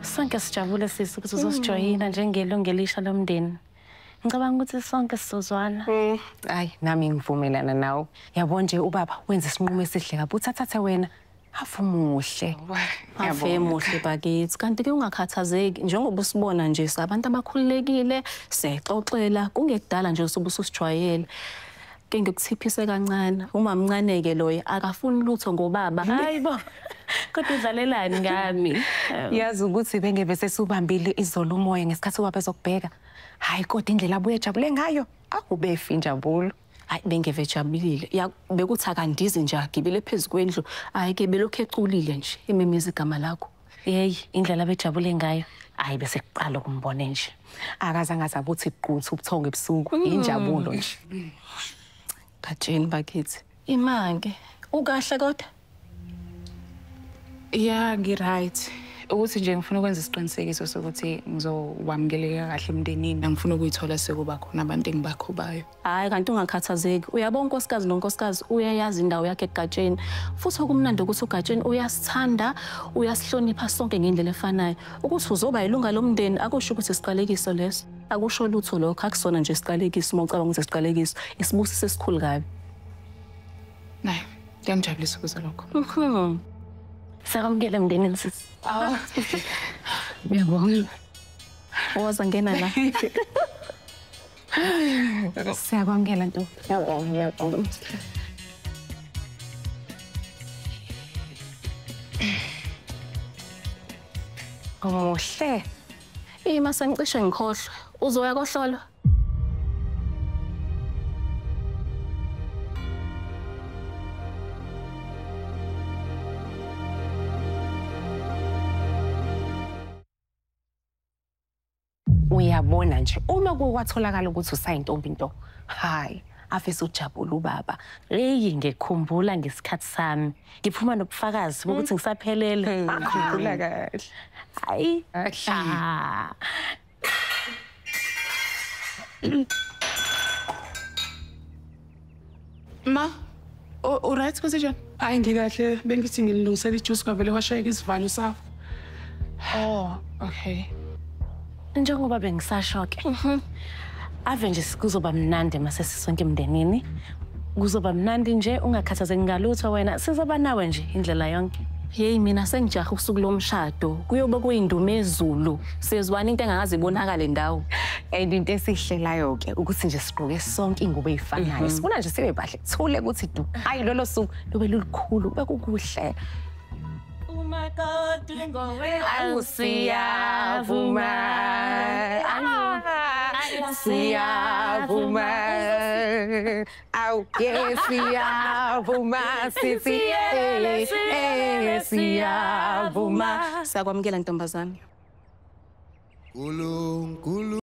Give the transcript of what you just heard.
Sonke sijabule sisi ukuthi uzosijoyina njengelungu elisha lomndeni. Ngicabanga ukuthi sonke sizozwana. Hayi, nami ngivumelana nawe. Yabo nje ubaba wenza isinqumo esihle kabi, uthathathe wena. Avumuhle. Ave muhle bakithi. Kanti ke ungakhathazeki njengoba usibona nje sabantu abakhululekile, sexoxela kungekudala nje usube usujwayele. Ke ngikuthiphise kancane. Uma mncane ke loyo akafuni lutho ngobaba. Hayibo. Kodwa udlalelani ngami? Yazi ukuthi bengebe sesubambile izolo umoya ngesikhathi ubaba ezokubheka. Hayi kodwa indlela abuye ejabule ngayo, akubefi injabulo. Hayi bengeve ejabulile. Ya bekuthi akandizi nje agibele phezu kwendlu. Hayi ke belokhu eculile nje ememeza igama lakho. Hey, indlela abejabule ngayo. Hayi bese kuqala ukumbona nje. Akaze ngazabe uthi quthu ubuthongo ebusuku, injabulo nje. Gatsheni bakithi. Imange, ukahle kodwa? Ya, ngi-right. Ukuthi nje ngifuna ukwenza isiqinisekiso sokuthi ngizowamukeleka kahle emndenini. Angifuni ukuyithola sekuba khona abantu engibakhubayo. Hayi kanti ungakhathazeki. Uyabona unkosikazi nonkosikazi uyayazi indawo yakhe egatsheni. Futhi okumnandi ukuthi ugatsheni uyasithanda, uyasihlonipha sonke ngendlela efanayo. Ukuthi uzoba ilunga lomndeni akusho ukuthi isiqalekiso leso. Akusho lutho lokho, akusona nje isiqalekiso uma ucabanga ukuthi isiqalekiso, isibusiso esikhulu kabi. Nayi, kuyangijabulisa ukuzwa lokho. Sakamukele emndenini sisi. Ngiyabonga. Woza ngena la. Siyakwamukela ntombi. Ngiyabonga, ngiyabonga. Umuhle. Ima sengicishe ngikhohlwe. Uzoya kohlolwa. Uyabona nje uma kukwatholakala ukuthi usayintombi nto, hayi afise ujabula ubaba. Hey, ngikhumbula ngesikhathi sami ngiphuma nobufakazi bokuthi ngisaphelele. Khumbula kahle. Hayi. Ma, u right kusijana? Hayi ngikahle, bengithi ngilungisela ijuice kwavele kwashayeka isivalo sakho. Oh, okay. Njengoba bengisasho ke. Ave nje kuzoba mnandi mase sisonke emndenini. Kuzoba mnandi nje ungakhathazeki ngalutho wena, sizoba nawe nje indlela yonke. Hey mina sengijaha usuku lomshado. Kuyobe kuyindumezulu. Sizwana into engakaze ibonakale ndawo. And into esihlelayo ke ukuthi nje sigqoke sonke ingubo ezifanayo. Sifuna nje sibe bahle, kuthule ukuthi du. Hayi lolo suku lube lukhulu, bekukuhle. Siyavuma, siyavuma, awuke siyavuma, sithi siyavuma. Siyakwamukela ntombazane. Nkulunkulu.